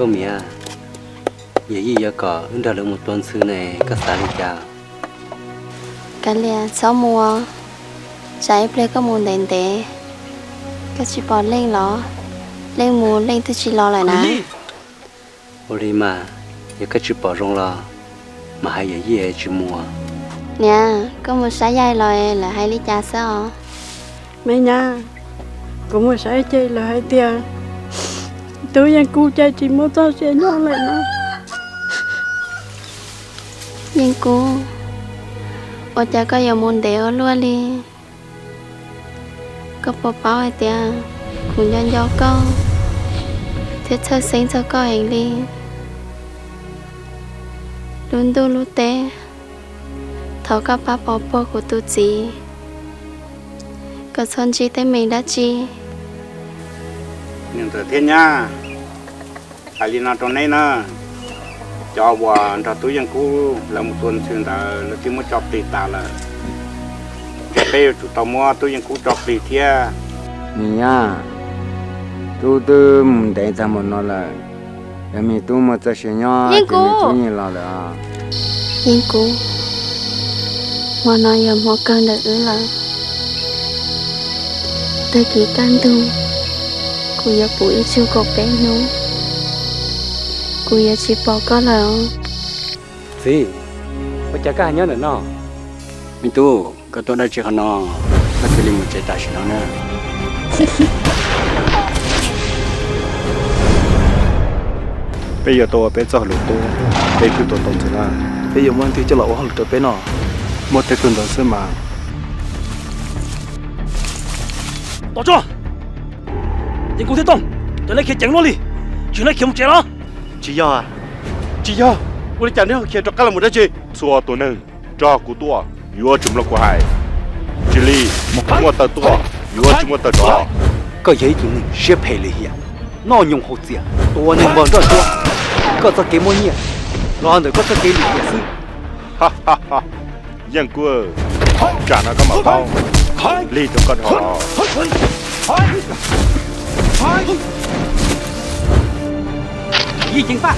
Miav, yawm yij yuav kom wb nrog lawv mus tua ntxhw ne, koj xav li cas? Kav liam, txhob mus. Tsam ib pliag koj mus ntev ntev, koj tsis pom Leej los? Leej mus Leej twb tsis los lawm na. Ua li mas, yog koj tsis pom zoo los mam hais yawm yij tsis mus. Niam, koj mus saib yaig los lawv hais li cas xwb os? Me nyab, kuv mus saib ces lawv hais tias Tub Yeej Kub ces tsis muaj txoj sia nyob lawm no. Yeej Kub, ua cas koj yuav mus ntev ua luaj li? Koj puas paub hais tias kuv nco nco koj thiab txhawj xeeb txog koj heev li. Lub ntuj lub teb, thov koj pab pov puag kuv tus txiv kom txhob ntsib teeb meem dab tsi. Niam ntxawm thiab nyab, hais li no rau neb na, cov uas nrog Tub Yeej Kub lawv mus tua ntxhw ntawd lawv twb muab tso plig tas lawm, ces peb yuav tsum tau muab Tub Yeej Kub tso plig thiab. Me nyab, Tub twb mus ntev tag mus no lawm, yog me Tub muaj txoj sia nyob ces me Tub yeej los lawm os. Yeej Kub, hmo no yog hmo kawg ntawm wb lawm. Tag kis kaj ntug, kuv yuav pw ib tsug kaum peb hnub, kuv yuav tsis pom koj lawm. Txiv, ua cas koj ho nyob ntawm no? Me tub, koj tuaj dab tsi qhov no? Koj cia li mus tsev tam sim no na. Peb yuav tau ua peb txoj hauj lwm tub, peb twb tuav tau ntxhw na. Peb yuav muab leej twg coj los ua hauj lwm rau peb no? Muaj tej tug ntawd xwb mas. Tom tso! Yeej Kub thiab Tooj, cov neb khiav ceev luaj li, tsis neb khiav mus tsev los? Tsis yog, tsis yog, ua li cas neb ho khiav rov qab los mus dab tsi? Txhua tus neeg nrog kuv tuaj yuav tsum mloog kuv hais. Tsis li, muaj taw tuaj yuav tsum muaj taw rov. Koj yog ib tug neeg siab phem lim hiam, noj nyoos haus txias, tua neeg npog nroj ntsuab. Koj txoj kev muaj nyiaj los ntawm koj txoj kev lim hiam xwb. Yeej Kub, tsam no koj mam paub lig rau koj dhau los. Yij Ceev Faj,